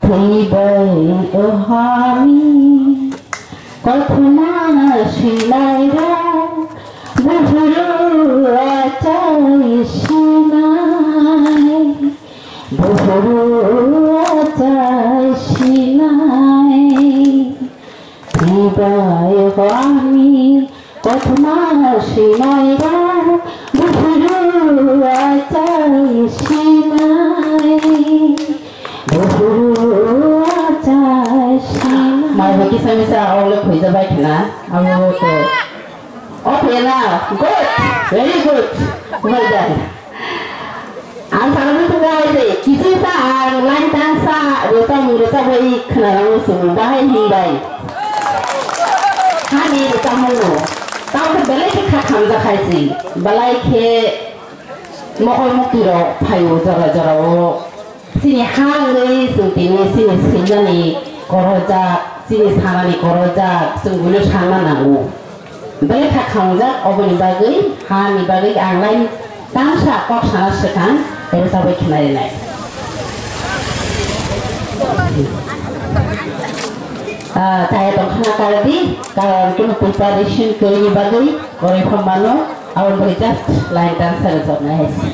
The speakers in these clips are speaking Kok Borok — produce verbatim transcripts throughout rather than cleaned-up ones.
Thwibai o hani kothoma swinairok, buphuru achai sinai, buphuru achai sinai. Thwibai o hani kothoma swinairok, buphuru achai sinai, buphuru achai sinai. Mai bo kisa misa aulo khuijabai khna, abo to. Okay na, good, very good, well done. Ang sana muchungo hai se, kisu sa ang line tang sa, rwchapmung rwchapwi khwnarang muchungo, bahai hinbai. Hani rwchapmung no, tamo khe belai khe kha khamjak hai se, belai khe mokol mukti rok phaio jora jora o. Chini ha wngwi chwng tini chini swinani korojak, chini sanani korojak, chwng buino sanna nango. Belai kha khangjak, oboni bagwi, hani bagwi ang line tangsa kok sana swkang, tei rwchapwi khna rinai. Ah, chaya tongkhana kardi, karon kunu preparation kwrwini bagwi, koroi phano mano, aboni bagwi just line tangsa rwchapnai hai se.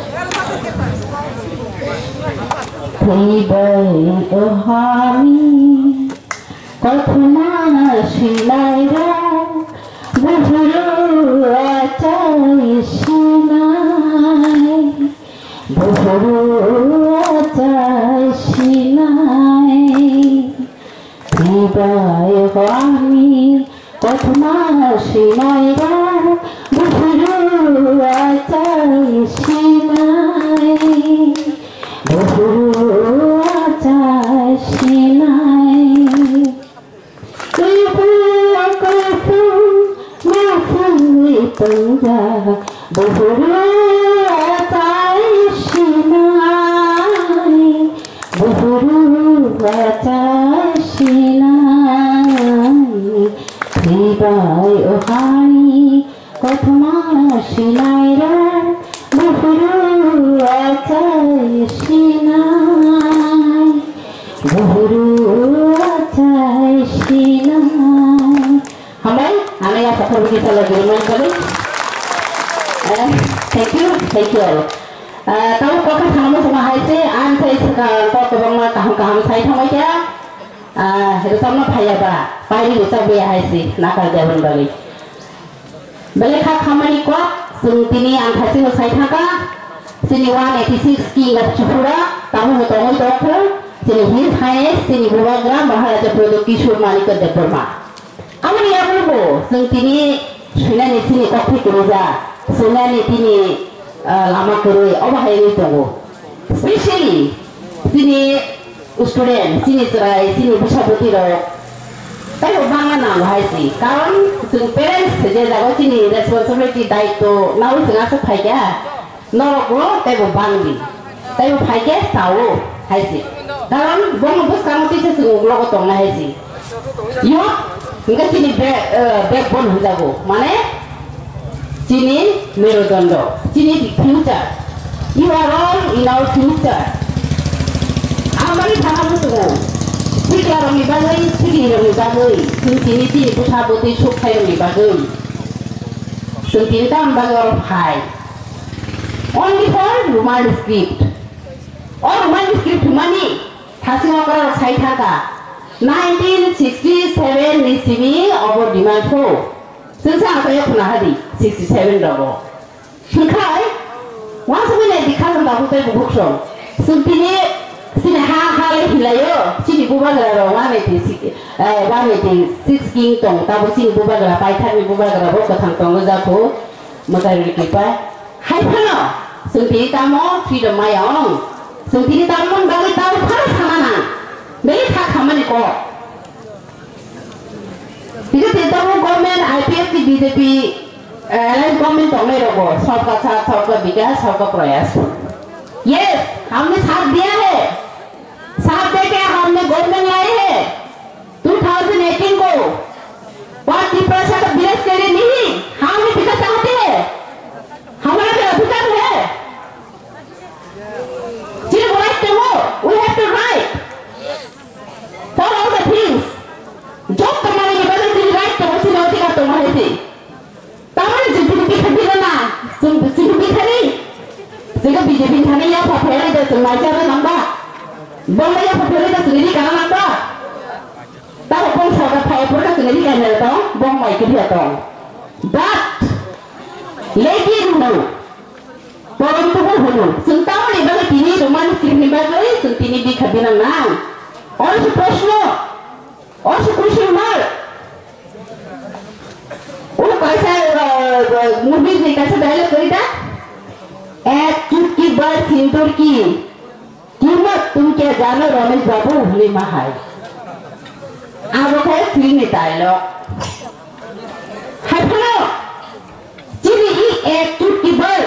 Thwibai o hani kothoma swinairok, buphuru achai sinai, buphuru achai sinai. Thwibai o hani kothoma swinairok, buphuru achai sinai, buphuru achai sinai. Kuphur kusung ma songwi tongjak, buphuru achai sinai, buphuru achai sinai. Thwibai o hani kothoma swinairok, buphuru achai sinai, buphuru achai sinai. Hambai, ano ya photo bini salo gurumani bagwi. Eh, thank you, thank you all. Eh, tamo kokha sana muchungo hai se, ang sai swkang kok kwbangma kaham kaham sai thangbai kha. Ah, rwchapna phaiya ba, pairi rwchapya hai se, nakar debani bagwi. Belai kha khamani kok, chwng tini ang thaichino sai thangkha, chini one eighty six King of Tripura, tabukbo tongwi tongkha, chini His Highness, chini Bubagra Maharaja Pradyot Kishore Manikya Debbarma. Aboni yagulo bo chwng tini swinani chini kok thwi kwrwija, swinani tini, ah, lama kwrwi, obo hai wngwi tongo. Specially chini student, chini chwrai, chini bwsa bwtwi rok taibo bangma nango hai se. Karon chwng parents je jago chini responsibility, daitwo naui chwng aswk phaikha, norokbo taibo bangdi, taibo phaikhe sao hai se. Karon bono bwskango tisa chwng uklogo tongnai hai se. Youth hwnkhe chini back, eh, backbone hwnjago, mane chini merudondo, chini future. You are all in our future. Ang bagwi sana muchungo, siklarokni bagwi, siklirokni bagwi, chwng tini chini bwsa bwtwi sukthairokni bagwi chwng tini tamni bagwi oro phai. Only for Roman script. O Roman script hwnmani thasingo kwrwrok sai thangkha, nineteen sixty seven ni simi obo demand kho. Chwngsa ang khe khna hadi, sixty seven rogo. Hwnkhe, uansugwi nai di kha hwnba hwnkhe bukhuk song. Chwng tini chini ha ha lai hinlaio, chini bubagra rok one eighty six, eh, one eighty six king tong, tabo chini bubagra paithakni bubagra bo kwthang tongo jakho, mwtai rwrwi kipa. Hai phano, chwng tini tamo freedom maya ong. Chwng tini tamo bagwi tamo phano sana nang. Bini kha khamani kok. Tini tini tamo government I P F T B J P, eh, alliance government tongnai rogo. Sabka saath, sabka vikas, sabka prayas. Yes, हमने साथ दिया है। साथ देके हमने गवर्नमेंट लाए हैं। Two thousand eighteen को पांच तिप्रासा का विलेज के लिए नहीं, हम भी विकास चाहते हैं, हमारा भी अधिकार है। Chini bo right tongo, we have to right. Mai chana nang ba? Bong mai yapha phari ta sini di kana nang ba? Tabo bong sorkar phai phur ka sini di kana tong, bong mai kiri tong. But lady no. Porom tubu hunu. Chwng tamoni bagwi tini Roman script ni bagwi chwng tini bikha binang nang. Oro se proshno. Oro se question mark. O kaisa, uh, uh, movies ni kaisa dialogue kori da. Ek chutki bhar sindoor ki kimat tum kya jano Ramesh Babu hwnwi ma hai. Abo khe film ni dialogue. Hai phano. Chini i ek chutki bhar.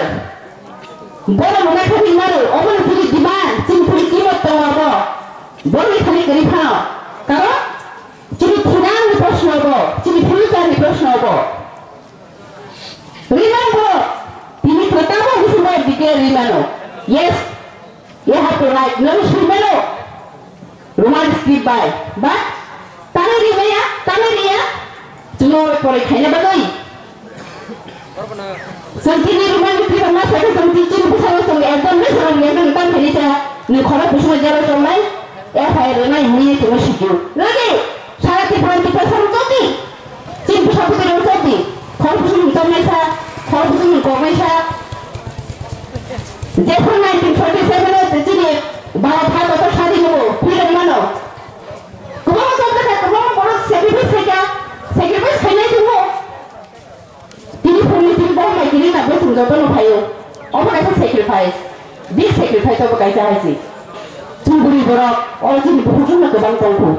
Borok no naikha ni mano, obo no chini demand, chini phuri kimo tongo abo. Borok ni thani kwrwi phano. Karon chini thinang ni proshno obo, chini future ni proshno obo. Remember, tini kwtabo bisingo declare rimano. Yes, you have to write. Nang swi mano. Roman script bai. But tamo ri maya, tamo ri ya. Chwngno pore khaina bagwi. Chwng chini Roman script ma sa chwng chini bwskango chwng exam ni sarong exam tam khaini sa ni khorok bismo jaro chongnai. F I R rwnai hwnwi chwngno sikio. Lagi sara Tripura ni Tripura sarong choti. Chini bwskango choti. Khorok bismo chongnai sa, khorok bismo koknai sa. Jephru nineteen forty seven o chini Bharat ha kotor sadi nugo, freedom mano. Kwbangma chongjak kha, kwbangma borok sacrifice khaikha, sacrifice khainai tongo. Tini phuruni tini borok bai tini na bwswng jotono phaio. Obo kaisa sacrifice, big sacrifice obo kaisa hai se. Chwng bwrwi borok, o chini bukhuk chwngno kwbang tongkhu.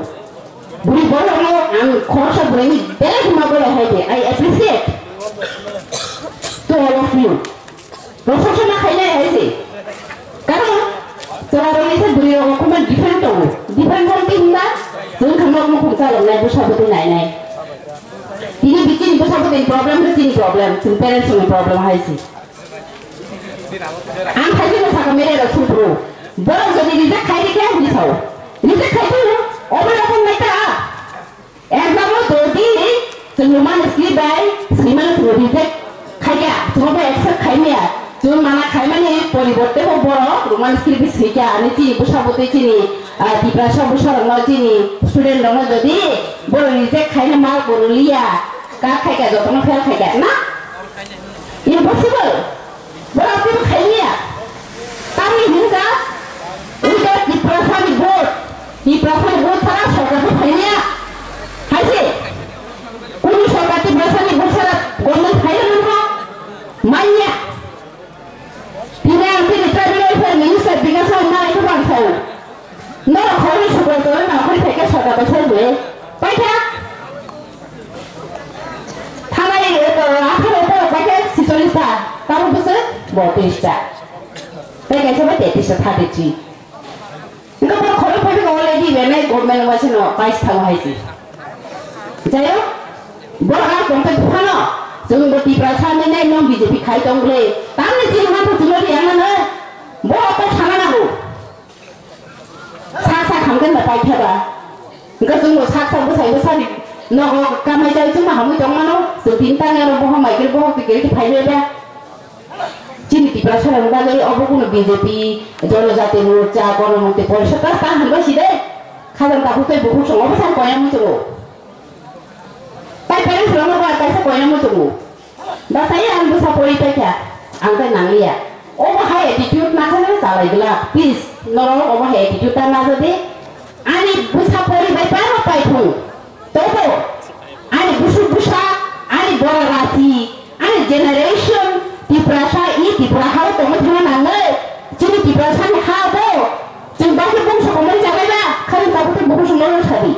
Bwrwi borokno ang khoroksa bwrwini belai kheno ma bolai hai de, I appreciate to all of you. Proshosona khainai hai se. Karon chwla rok ni se bwrwi rok khuma different tongo. Different tongo tei hwnba chwng khe nok nukhung chalok nai bwsa bwtwi nai nai. Tini bichini bwsa bwtwi problem khe chini problem, chwng parents ni problem hai se. Ang khaisi no saka mere rok sumphuru. Borok jodi reject khai di khe hwnwi sao. Reject khai di no. Obo rok nai ta. Exam o jodi chwng Roman script bai swimano chwng reject khaikha, chwng bo accept khaimaya, chwng mana khaimani poriborte bo borok Roman script bai swikha, ani chini bwsa bwtwi chini, ah, Tiprasa bwsa rokno chini student rokno jodi borok reject khaina mark bo rwliya, kak khaikha, jotono fail khaikha na? Impossible. Borok teibo khaimaya. Tamni hwnka, without Tiprasani vote, Tiprasani vote chara sorkar bo khaimaya. Hai se, kunu sorkar Tiprasani vote chara government khaina mankha? Manya. Tini ang chini tribal welfare minister Bikash Sharma eko bang sao. Norok khoroknwi sukra chwrai nangkhorwi phaikhe sota bwsai bwrwi. Paikha. Thanai, eh, atharo borok paikha sicholish ta. Tabuk bwswk? Botris ta. Tei kaisa bai tetris ta, thirty three. Wngkha borok khoroknwi phaikhe already belai government waisa no pais thango hai se. Jai hok, borok ang tongthai phano, chwng bo Tiprasa ni nai nong B J P khai tong bwle. Tamni chini mantha chwngno riyang nano. Borok ta sana nango. Sak sak hamkhe no paikha ba. Hwnkhe chwngbo sak sak bwsai bwsani nogo kamai chai chwngno hamwi tongmano. Chwng tini tangya rok bohok mai khe bohok twi khe phai bai ba. Chini Tiprasa rokni bagwi obo kuno B J P, Jonojati Morcha, Gonomutti Porishod ta ta hwnba si de. Khajang takhuk tei bukhuk song obo sak koya muchungo. Tai parents rokno bo kaisa koina muchungo. Bwsai ang bwsa pori paikha, ang khe nangliya. Obo hai attitude nathani chalai glak. Please, norok obo hai attitude ta najadi. Ani bwsa pori bai pano paithung. Tobo ani busuk bwsa, ani bora rati, ani generation Tiprasa i Tipra hao tongwi thangna nangnai. Chini Tiprasani ha bo. Chwng bakhe bungso komori chabai ba, khani tabukhe bukhuk songno sadi.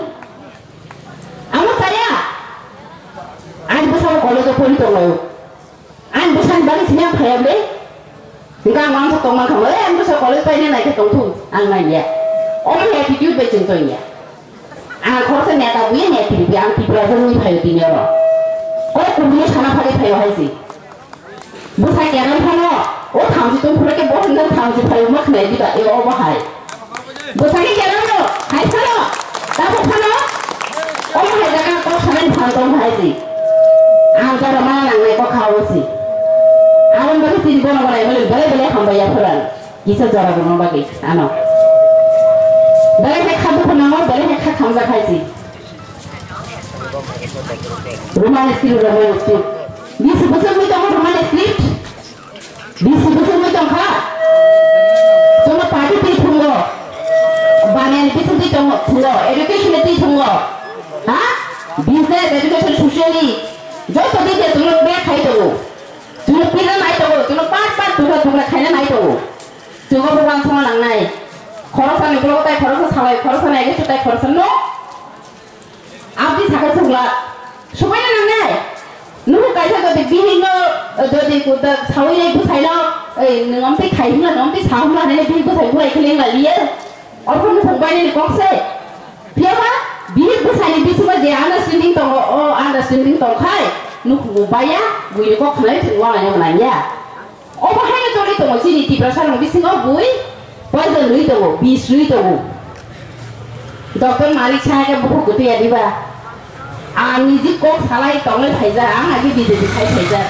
Amo chaya. Ani bwsano college-o pori tongo. Ani bwsani bagwi sini ang phaiya bwle. Hwnkhe ang uansuk tongma kha, "Ei, ani bwsa college paina nai khe tongthung," ang naiya. Omo attitude bai chwng tongya. Ang khoroksa neta buya, neta buya, ang Tiprasa wngwi phaio tini oro. Kok kubuni sana phagwi phaio hai se. Bwsa keran phano, o thamchi tong phuru khe bo hwnjak thamchi phai wngma khnai diba, e obo hai. Bwsa khe keran no, hai phano, tabuk phano, omo hai jaga kok sanani phan tong hai si. Ang jora mana nangnai kok kha o si. Aboni bagwi chini bono bono emeli belai belai hambai ya phwrang. Kisa jora rwna bagwi ano. Belai khe kha dukhu nango, belai khe kha khamjak hai si. Roman script, Roman script. Bisi bwswk wngwi tongo Roman script? Bisi bwswk wngwi tongkha? Chwngno party twi thungo. Banani bisi twi tongo, thungo. Education twi thungo. Ha? Business, education, socially. Joto dik de chwngno bek khai tongo. Chwngno pirna nai tongo. Chwngno part part, tukra tukra khaina nai tongo. Chwngno bo uansukna nangnai. Khoroksa ni ulo tai khoroksa salai, khoroksa ni age tai khoroksa no. Abdi sakha sukla. Sumaina nangnai. Nuhu kaisa jodi bihik no, jodi kuda sawi nai bwsai no, ei, nwng amtwi khai hwnla, nwng amtwi sa hwnla hinwi bihik bwsai bulai khe lengla liye. Orphan nukhung bainani kok se. Phiyaba bihik bwsaini bisingo je understanding tongo, o understanding tongkhai nukhungo baiya, buini kok khwnai thwngwi uanaino mwnaiya. Obo haino choli tongo chini Tiprasa rok bisingo bui poison rwi tongo, bis rwi tongo. Doctor Malik Saha khe bukhuk kwtwi ya diba? Ang niji kok salai tonglai phaijak, ang agi B J P khai phaijak.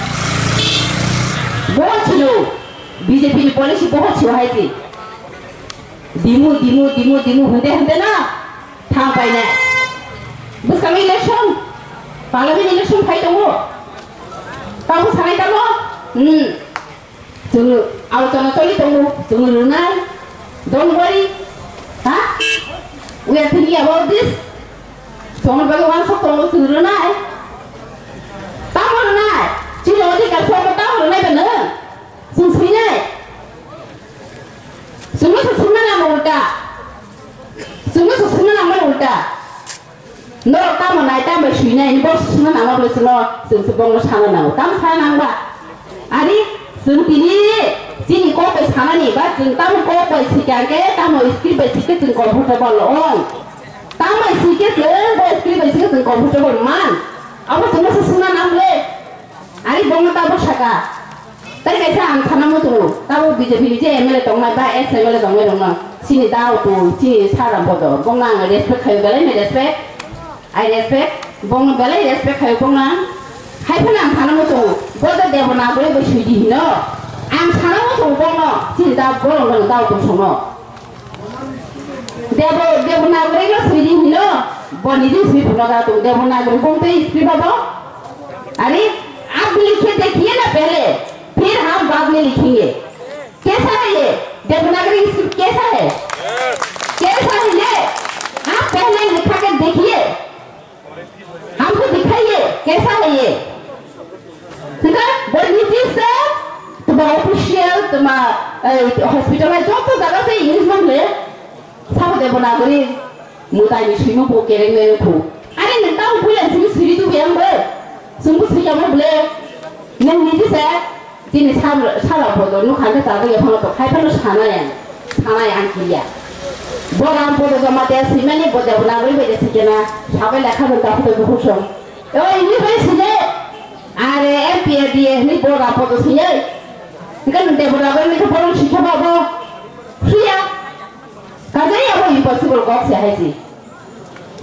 Bo chino B J P ni policy bo chino hai si. Dimu, dimu, dimu, dimu, hunde, hunde na. Thang paina. Bwskang election. Parliament election phai tongo. Tamo sanai tamo? Hmm. Chwng alochona choli tongo. Chwng rwnai. Don't worry. Ha? We are thinking about this. Chwng bagwi wansuk tongo, chwng rwnai. Tamo rwnai? Chini odhikar sabo tamo rwnai ba nwng? Chwng swinai. Chwngno se swngna nango ulta. Chwngno se swngna nango ulta. Norok tamo nai, tamo bai swinai, bo swngna nango bole chwngno, chwng se bongno sana nango. Tamo sana nangba? Ari chwng tini chini kok bai sanani, ba chwng tamo kok bai sika khe, tamo script bai sika chwng comfortable ong. Tamo bai sika chwng, bo script bai sika chwng comfortable man. Abo chwngno se swngna nang le. Ari bongno tabuk saka. Tai kaisa ang sana muchungo. Tabuk B J P ni je M L A tongnai ba ex M L A tongnai rokno. Chini dao tu, chini sara bodo. Bongno ang respect khayo, belai ni respect. I respect. Bongno belai respect khayo bongno ang. Hai phano ang sana muchungo. Bodo Devanagari bai swidi hino. Ang sana muchungo bongno. Chini dao borok no dao tu sono. Devo-, Devanagari no swidi hino, bo niji swi phunukha tung Devanagari bongtwi script abo. Are, आप लिखे देखिए ना पहले, फिर हम बाद में लिखेंगे। कैसा है ये? देवनागरी स्क्रिप्ट कैसा है? कैसा है ये? आप पहले लिखा के देखिए। Hamko dikhaiye, kaisa haiye. Hingkhe bo niji se tma official tma, eh, hospital hai joto jaga se English mang le. Sabo Devanagari mwtai ni swimo bo kereng nai rokhu. Ani nwng tamo puila swimo swiri tubi ang bo. Swngbo swiyamo ble. Nwng niji se Chini sal-, sala bodo nukha khe chajak ya phano to khai phano sanai ang, sanai ang kiriya. Bo ram bodo joma de simani bo Devanagari bai de sikena, sabai lekha jong ta phuto bukhuk song. O ini bai sine, are M P A D A ni bo ram bodo sine. Hingke nwng Devanagari ni khe borok sikha ba bo. Suya. Kajai abo impossible kok se hai si.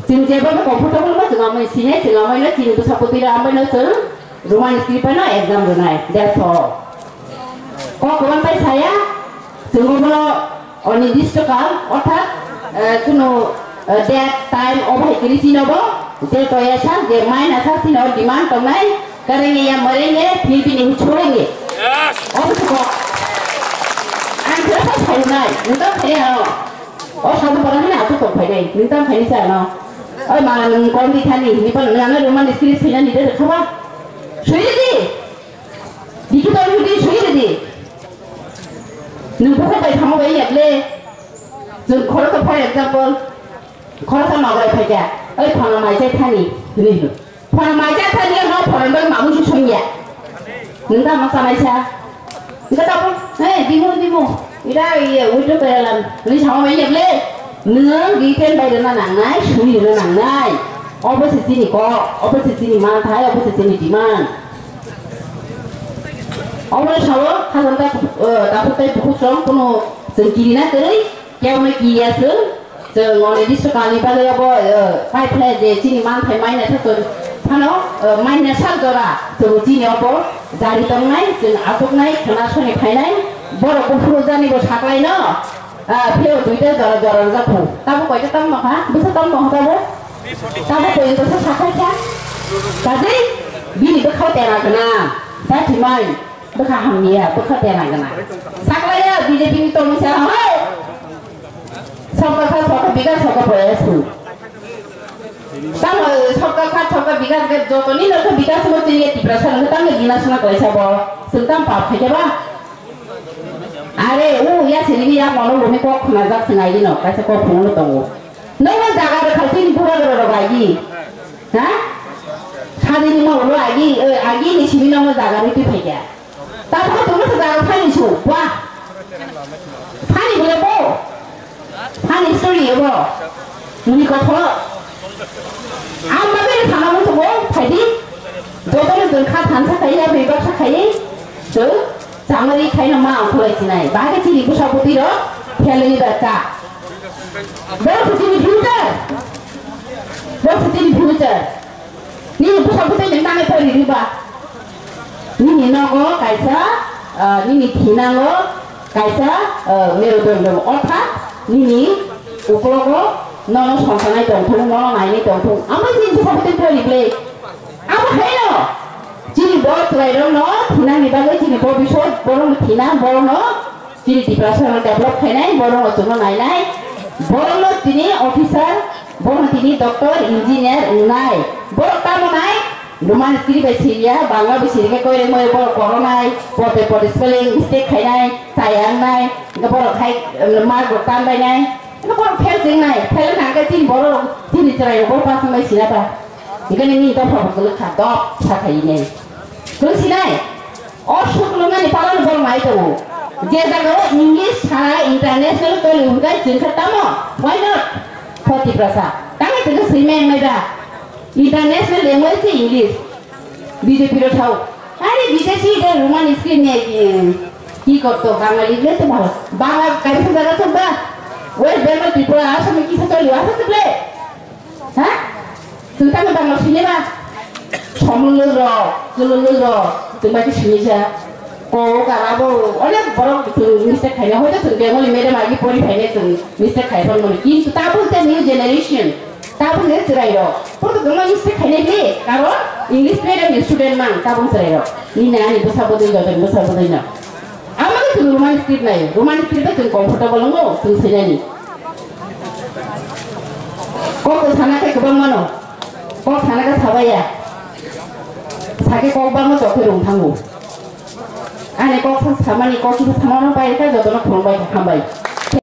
Chwng jeba bo comfortable ma chwng amai sinai, chwng amai no chini bwsa putui rw amai no chwng Roman script no exam rwnai. That's all. Kok kwbang pai saya, chwng obo no onirdishto kal, orthat, eh, kuno, eh, date, time, obo hai kiri chini obo, je toya sa, je mai na sa chini o demand tongnai, karenge ya marenge, phir bini hu chorenge. Yes. Obo se kok. Ang khe sa sai nai, nang ta sai ano. O sadu para hini achu tong phai dai. Nung tam phai sa no. Oi ma nung kon di thani ni pan nang na roman script sina ni de khaba. Sui di. Dikhi to di sui di. Nung buku bai thamo bai yable. Jung khoro to for example. Khoro sa nograi phai kya. Oi phano mai chai thani. Ni. Phano mai cha thani no phano bai mamu si songya. Nung ta ma sanai sa. Nung ta bo, hey, dimu, dimu. Ira iye, withdraw kaya lam. Ni sama mai yable. Nung di pen bai rena nangnai, sui rena nangnai. Obo se chini ko, obo se chini man thai, obo se chini demand. Obo sawo, hazan ta, eh, ta phuk tai bukhuk song, kono jeng kiri na kerei, kya mai kiya seng. Chwng onirdishto kalni bagwi abo, eh, pipeline je chini manthai maina sa chwng phano, eh, maina sa jora chwng chini abo jari tongnai, chwng achuknai, khwna soni phainai, Borok buphuru jani bo saklaino, ah, pheo duita jora jora rwjak phu. Tabo koita tamo nokha? Bwsa tamo nokha tabo? Tabo koita sa saklai kha? Kajai bini bwkhao tera gwnang. Sathimai bwkha hamya, bwkha tera gwnang. Saklaiya B J P ni tongmisa hao. Sabka sath, sabka bikas, sabka proyas hwn. Tamo sabka sath, sabka bikas ke jotoni nokha bikas mo chini Tiprasa nokha tamo gina suna klaisa bo. Sengtam pap khaikhe ba. Are, u ya sirigi ya mono lumi kok khna jak sing aigi no, kaisa kok phungo tongo. Nokno jaga rwkha chini bura bura rok aigi. Ha? Sadini mo ulo aigi, eh, aigi ni simi nokno jaga rwi twi phaikha. Tabuk tongma sa jaga phani su, wah. Phani bole bo. Phani story ebo. Muni kotho. Ang bagwi sana mo to bo, phaidi. Jotono jeng kha thansa khai ya, bebak sa khai. Jeng, chamari khai na ma ang khulai sinai. Bahai chini busa buti ro, phele ni bacha. Bo chini future. Bo chini future. Nini bwsa bwtwi ni nangwi pori riba. Nini nogo kaisa, ah, nini thinango kaisa, ah, merudondon. Orthat nini uklogo nono songsanai tongthung, nono nainai tongthung. Amo chini bwsa bwtwi pori bwle. Amo haino chini bo chwrairokno thinani bagwi chini bo bisoi borokno thina, borokno Chini Tiprasa no develop khainai, borok no chwngno nainai, borok no tini officer, borok no tini doctor, engineer wngnai, borok tamo nai, Roman script bai siriya, Bangla bai sirikhe koirek moirek borok koronai, pote pote spelling mistake khainai, chaya wngnai, hwnkhe borok hai, um, mark rok tanbainai, hwnkhe borok fail se wngnai, fail wngkha hwnkhe chini borok rok, chini chwrai rok borok pass wngbai sina ba, hwnkhe nini dopha bo kwlwk kha, dop sa khai nai, kwlwk sinai. O suklumnani palano borok nai tongo. Je jagao English sara international toli hwnkhai chwngkha tamo? Why not? Kho Tiprasa. Tamo chwngkha swimai wngnai da? International language se English. B J P ro thao. Are bidesi de Roman script niye ki, ki korto? Bangali le to bhalo. Bangla kaisa jaga chok da? West Bengal, Tripura, Assam e kisa choli, asa se ble? Ha? Chwng tamo tamo sini ba? Somlwlwk rok, kwlwlwk rok, chwng bai khe sini sa. Ko kara bo onek borok chwng mistake khaina, hoito chwng Bengali medium agi pori phainai chwng mistake khai phano mani. Kintu tabuk je new generation, tabuk je chwrai rok, koto kwbangma mistake khainai le, karon English medium ni student mang tabuk chwrai rok. Nini ani bwsa bwdwi, jotoni bwsa bwdwi no. Amo khe chwng Roman script nai, Roman script bai chwng comfortable wngo, chwng swinani. Kok sana khe kwbang mano. Kok sana khe sabaya. Sakhe kok bangma tokhe rung thango. Ani kok sa samani kok kisa samano pai kha jotono khulumbai kha, hambai.